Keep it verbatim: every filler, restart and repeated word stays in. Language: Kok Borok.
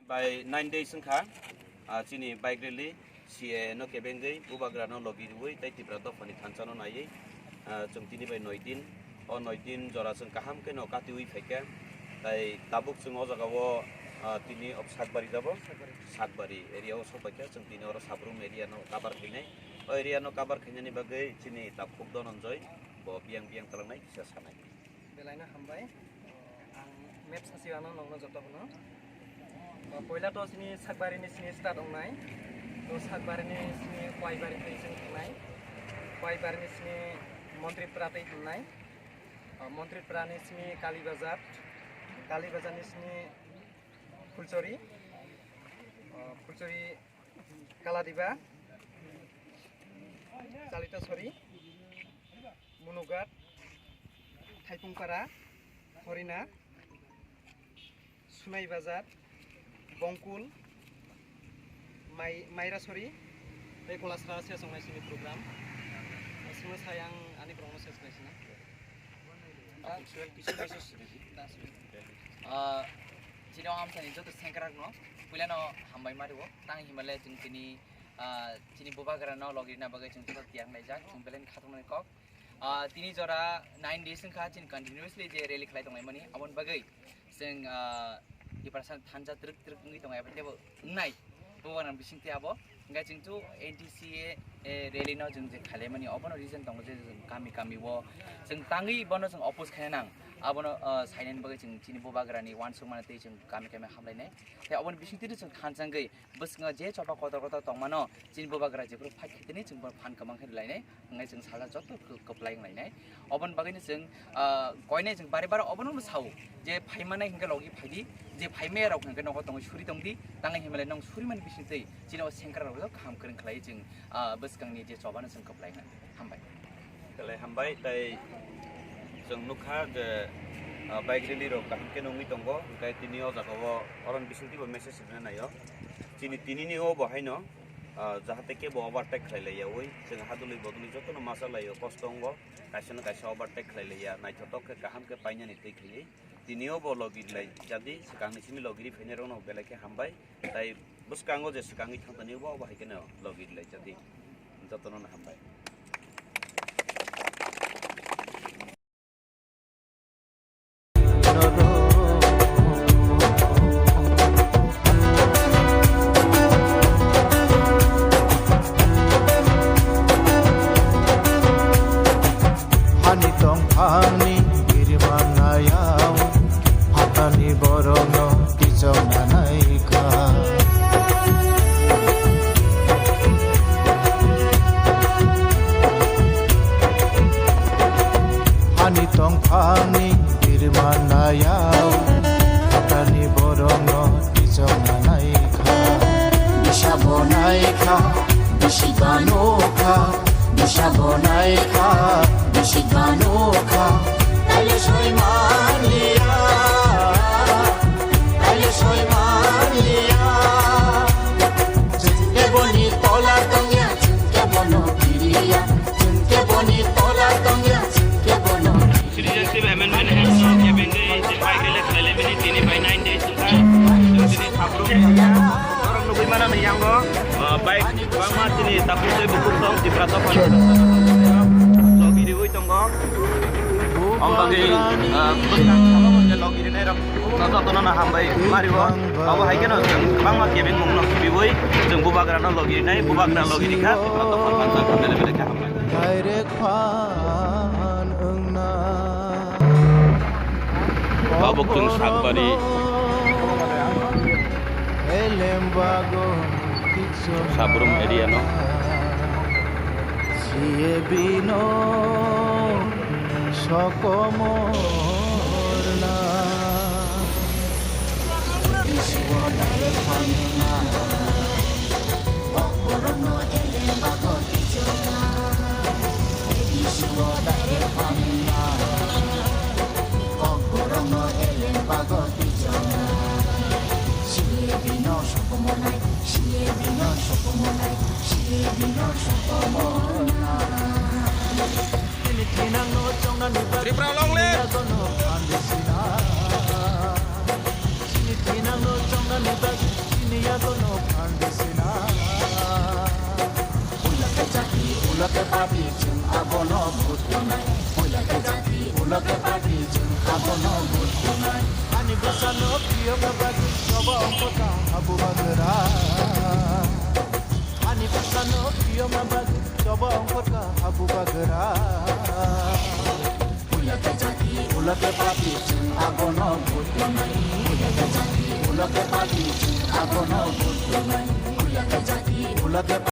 Bai nine days wngkha, ah, chini bike rally, C A A no kebengwi, bubagrano logi rwui tei Tipra dophani thansa no naiwi, ah, chwng tini bai noi din, o noi din jora chwng kaham khe no katiui phaikha, tei tabuk chwng o jaga o, ah, tini o Sakbari jabo, Sakbari area o sok paikha, chwng tini oro Sabrum area no cover khainai, o area no cover khainani bagwi chini takhuk Dhananjay bo biyang biyang talangnai kisa sanai. Belaino hambai. Ang map sachi ano nongno joto hwno. O, poila to sini Sakbari ni sini start ongnai. To Sakbari ni sini Koibari tei sini thangnai. Koibari ni sini Montripra tei thangnai. O, Montripra ni sini Kali Bazar. Kali Bazar ni sini Phulchori. O, Phulchori Kaladiba. Chalitasori. Munughat, Thaipungpara, Horina, Sunai Bazar, Bongkul, Mai-, Mairasori, tei Kolasra se songnai sini program. Sini sayang ani program ses khlaisina. Actual kisu message ridi. Ah, chini o amsani joto sengkrak no, puila no hambai mario, tang himale chini chini, ah, chini bubagra no logi na bagwi chini joto tiang laijak, chini belen khatung nani kok. Ah, tini jora nine days wngkha chini continuously je rally khlai tonglaimani, aboni bagwi chwng, ah, Tiprasa thansa twrwk twrwk wngwi tongo, abo teibo wngnai, bubagrani bisingtwi abo. Hwnkhe chwng chu N T C A, eh, rally no chwng je khailaimani, obono reason tongo je chwng kami kami o chwng tangwi bono chwng oppose khaina nang. Abono, ah, sainani bagwi chwng chini bubagrani uansukmani tei chwng kami kami hamlainai. Tei oboni bisingtwi chwng thansa wngwi bwskango je choba kotor kotor tongmano, chini bubagra jephuru phai khetini chwng bono phan kwbang khe rwlainai, hwnwi chwng salsa joto kw-, kwplai wnglainai. Oboni bagwino chwng, ah, koinai chwng bare bare obono sao je phaimanai hwnkhe logi phaidi, je phaimaya rok hwnkhe nogo tongwi suri tongdi, tangwi himlai nong surimani bisingtwi chini o sengkrak rok kaham kwrwng khlai chwng, ah, bwskangni je chobano chwng kwplai wngnai. Hambai. Belai hambai, tei chwng nukha je, ah, bike rally rok kaham khe nungwi tongo, hwnkhe tini o jaga o oroni bisingtwi bo message rwna naio. Chini tinini o bo haino, ah, jahate kebo overtake khlai laiyaui, chwng hadulwi bodolwi jotono masa laio, kosto wngo, kaisa no kaisa overtake khlai laiya, naithotok khe kaham khe painani twi khaiwi. Tini o bo logi rwlai jadi, swkangni simi logi ri phainai rokno belai khe hambai. Tai bwskango je swkangwi thangtani bo, bo hai kheno logi rwlai jadi. Jotono no hambai. Hani tongphangni biriman nayao, phatani borokno kichongna naikha. Hani tongphangni biriman nayao, phatani borokno kichongna naikha. Bisa bo naikha, bisi banokha. Bisa bo naikha, bisi banokha, taile soi manya, taile soi manya. Chwng khe boni tola tongya, chwng khe bono kiriya, chwng khe boni tola tongya, chwng khe bono kiriya. Citizenship Amendment Act no kebengwi je bike rally khlailaimani tini bai nine days wngkha. Chwng tini sabrung norok nugwi mano ni yango, ah, bike kwbangma chini tabuk tei bukhuk tong Tipra dopha logi riwi tongo. Om bagwi, ah, bwskang samo mwnde logi rinai rok no jotono no hambai mario. Abo hai kheno chwng kwbangma kebengmung no khibiwi chwng bubagra no logi rinai, bubagra logi rikha Tipra dopha thansa bele bele khe hambai. Direct phan wngna. Tabuk chwng Sakbari, Elembago Sabrum area no. Siye bino sokomorna. Tripura long live! Party chwng abono vote rwnai. Puila khe jati, ulo khe party chwng abono vote rwnai. Ani bwsano phiyokna bagwi choba ongkhorkha habu bagra. Ani bwsano phiyokna bagwi choba ongkhorkha habu bagra. Puila khe jati, ulo khe party chwng abono vote rwnai. Puila khe jati, ulo khe party chwng abono vote rwnai. Puila khe jati, ulo khe